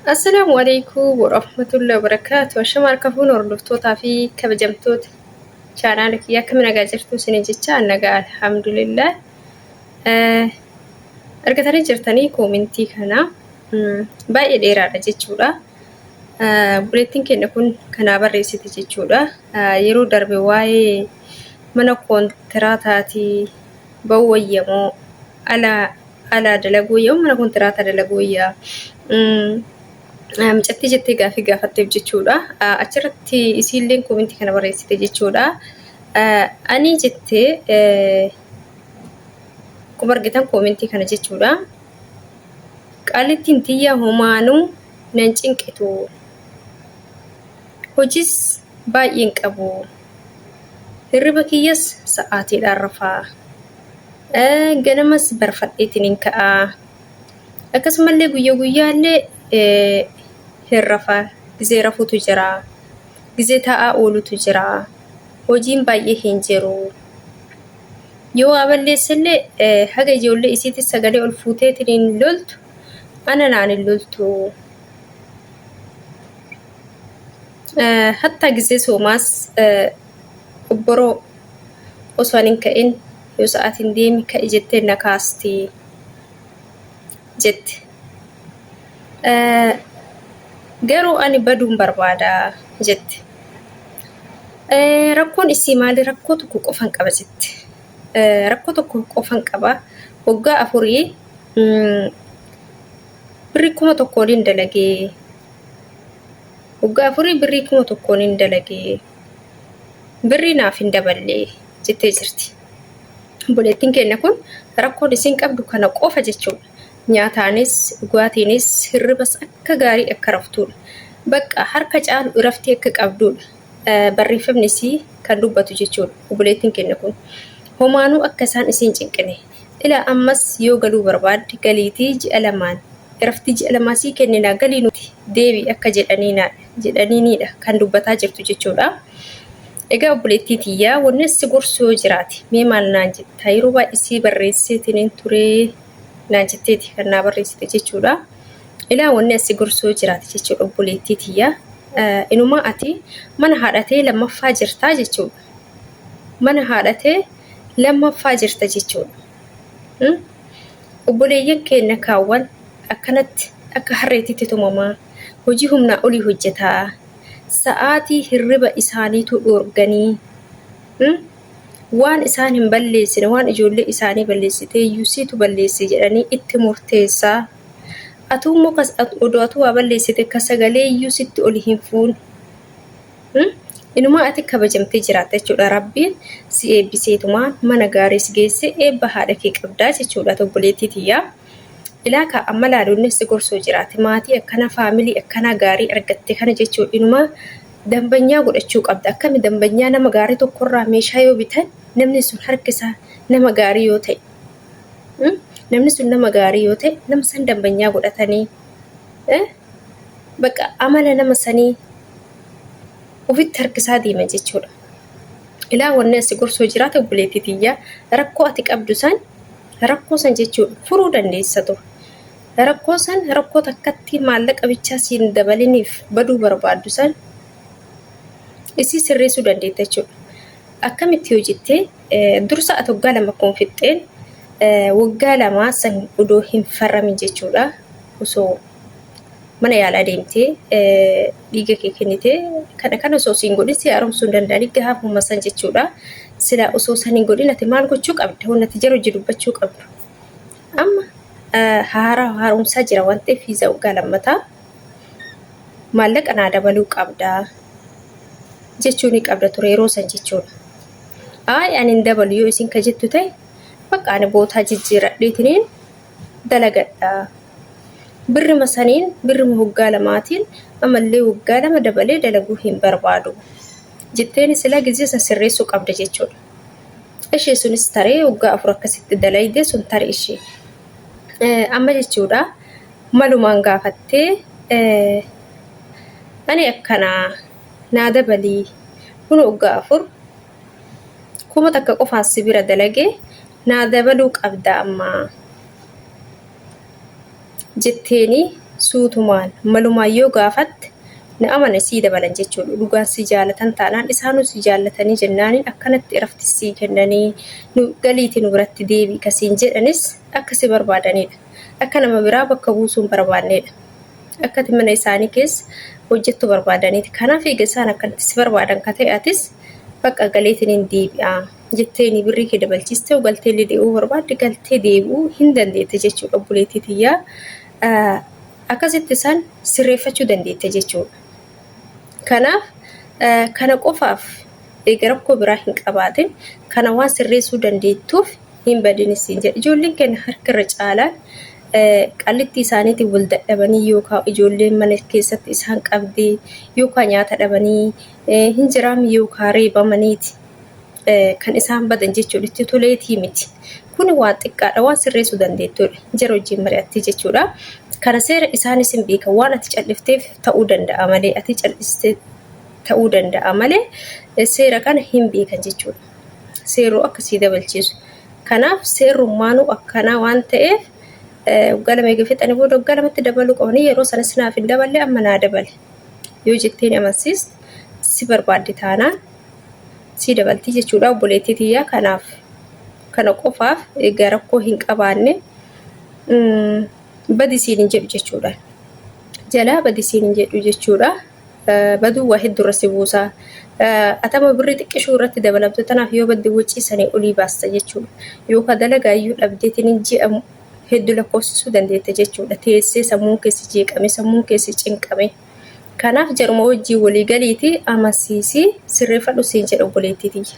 Assalaamu alaikum warahmatullahi wabarakaatu. Ashama harka fuune hordoftootaa fi kabajamtoota chaanaala kiyya akkami nagaa jirtu isin jecha nagaa alhamdulillah. Argatanii jirtanii koomentii kana baay'ee dheeraadha jechuudha. Buleettiin keenya kun kanaa barreessite jechuudha. Yeroo darbe waa'ee mana kontiraataatii ba'uu wayyamoo ala alaa dalaguu wayya mana kontiraataa dalaguu wayya mucattii jettee gaafii gaafatteef jechuudha. Achirratti isiilleen koomentii kana barreessite jechuudha. Ani jettee akkuma argitan koomentii kana jechuudha. Qaalittiin tiyya homaanuu nan cinqitu. Hojiis baay'een qabu. Hirriba kiyyas sa'aatiidhaan rafaa. Ganamas barfadheetiin hin ka'a. Akkasumallee guyya guyyaallee hin rafa. Gizee rafuutu jira. Gizee taa'aa oolutu jira. Hojiin baay'ee hin jiru. Yoo waa balleessellee haga ijoollee isiitis sagalee ol fuuteetiin hin loltu ana naan hin loltu. Hattaa gizee soomaas obboroo osoo ani hin ka'in yoo sa'aatiin deemi ka'i jettee na kaasti jette. Garuu ani baduun barbaada jette. Rakkoon isii maali? Rakkoo tokko qofan qaba jette. Rakkoo tokko qofan qaba. Waggaa afurii birrii 1000 waliin dalagee. Waggaa afurii birrii 1000 waliin dalagee. Birrii naaf hin daballe jettee jirti. Obboleettiin keenya kun rakkoon isiin qabdu kana qofa jechuudha. Nyaataanis, dhugaatiinis, hirribas akka gaarii akka raftuudha. Bakka harka caalu iraftii akka qabduudha. Barreeffamni isii kan dubbatu jechuudha. Obboleettiin keenya kun homaanuu akka isaan isiin cinqine. Ilaa ammas yoo galuu barbaadde galiitii ji'a lamaan iraftii ji'a lamaa sii kenninaa galii nuti deebi akka jedhaniinidha kan dubbataa jirtu jechuudha. Egaa obboleettii tiyyaa wanni si gorsu yoo jiraate mee maal naan jetta yeroo baay'ee sii barreesseetiin turee naan jetteeti kan naa barreessite jechuudha. Ilaa wanni as si gorsu yoo jiraate jechuudha obboleettii tiyyaa. Inumaa ati mana haadhatee lammaffaa jirtaa jechuudha. Mana haadhatee lammaffaa jirta jechuudha. Obboleeyyan keenya kaawwan akkanatti akka harreetitti tumamaa hojii humnaa olii hojjetaa sa'aatii hirriba isaaniituu dhoorganii waan isaan hin balleessine waan ijoollee isaanii balleessiteeyyuu siitu balleesse jedhanii itti murteessaa. Atuu immoo odoo atuu waa balleessite ka sagaleeyyuu sitti oli hin fuune. Inumaa ati kabajamtee jiraatta jechuudha. Rabbiin si eebbiseetumaan mana gaarii si geesse eebba haadha kee qabdaa jechuudha obboleettii tiyyaa. Ilaa kaa amma laaluunnis si gorsuu jiraate maatii akkanaa faamilii akkanaa gaarii argatte kana jechuun inumaa dambanyaa godhachuu qabda. Akkami dambanyaa nama gaarii tokkorraa meeshaa yoo bitan namni sun harki isaa nama gaarii yoo ta'e namni sun nama gaarii yoo ta'e nama san dambanyaa godhatanii bakka amala nama sanii ofitti harkisaa deema jechuudha. Ilaa wanni asi gorsoo jiraate obboleettii tiyyaa rakkoo ati qabdu san rakkoo san jechuudha furuu dandeessa ture. Rakkoo san rakkoo takkatti maallaqa bichaa siin dabaliniif baduu barbaaddu san isii sirreessuu dandeetta jechuudha. Akkamitti yoo jettee dursa ati waggaa lama akkuma fixxeen waggaa lamaa san odoo hin farramin jechuudha. Osoo mana yaalaa deemtee dhiiga kee kennitee kana kana osoo siin godhin si haaromsuu hin danda'ani gaafuma san jechuudha. Silaa osoo san hin godhin ati maal gochuu qabda? Wanni ati jara hojii dubbachuu qabdu. Amma haaraa haaromsaa jira waan ta'eef fiiza waggaa lammataa maallaqa naa dabaluu qabda jechuu ni qabda ture yeroo san jechuudha. Ayi ani hin dabalu yoo isin ka jettu ta'e bakka ani bootaa jijjiiradheetiniin dalagadha. Birrima saniin birrima waggaa lamaatiin ammallee waggaa lama dabalee dalaguu hin barbaadu. Jetteeni silaa gizee san sirreessuu qabda jechuudha. Ishee sunis taree waggaa 4 akkasitti dalayde sun tare ishee. Amma jechuudha malumaan gaafattee ani akkanaa naa dabalii kun waggaa 4 1000 qofaan si bira dalage naa dabaluu qabda ammaa jetteeni Suutumaan malumaan yoo gaafatte na amani sii dabalan jechuudha. Dhugaan si jaalatan taanaan isaanuu si jaallatanii jennaaniin akkanatti irafti sii kennanii nu galiiti nu biratti deebi'i ka siin jedhanis akka si barbaadanidha. Akka nama biraa bakka buusuu hin barbaannedha. Akka ati mana isaanii keessa hojjettu barbaadaniiti. Kanaaf eega isaan akkanatti si barbaadan ka ta'e atis bakka galeetiin hin deebi'a jetteeni birrii kee dabalchiiste galtee illee deebi'uu barbaadde galtee deebi'uu hin dandeette jechuudha obboleettii tiyyaa. Akkasitti isaan sirreeffachuu dandeette jechuudha. Kanaaf kana qofaaf eega rakkoo biraa hin qabaatin kana waan sirreessuu dandeettuuf hin badin siin jedha. Ijoolleen keenya harka irra caalaan qallittii isaaniitiin wal dadhabanii yookaan ijoolleen mana keessatti isaan qabdee yookaan nyaata dhabanii hin jiraam yookaan reebamaniiti kan isaan badan jechuudha. Itti toleetii miti. Kuni waan xiqqaadha waan sirreessuu dandeettuudha. Jara wajjin mari'attee jechuudha. Kana seera isaanis hin beekan waan ati callifteef ta'uu danda'a malee ati callistee ta'uu danda'a malee seera kana hin beekan jechuudha. Seerruu akka sii dabalchiisu. Kanaaf seerrummaanuu akkanaa waan ta'eef waggaa lama eega fixanii booda waggaa lamatti dabaluu qabanii yeroo sanas naaf hin daballe amma naa dabale yoo jetteen amansiiste si barbaadde taanaan sii dabaltii jechuudha obboleettii tiyyaa. Kanaaf kana qofaaf egaa rakkoo hin qabaanne badi siin hin jedhu jechuudha. Jalaa badi siin hin jedhu jechuudha. Baduu waa hedduu irra si buusa. Atama birrii xiqqishuu irratti dabalamtu tanaaf yoo badde wacii sanii olii baasta jechuudha. Yookaan dalagaa iyyuu dhabdeetiin ji'a hedduu lakkoofsisuu dandeetta jechuudha. Teessee sammuun keessi jeeqame sammuun keessi cinqame. Kanaaf jaruma wajjin walii galiitii amansiisii sirreeffadhu siin jedha obboleettii tiyya.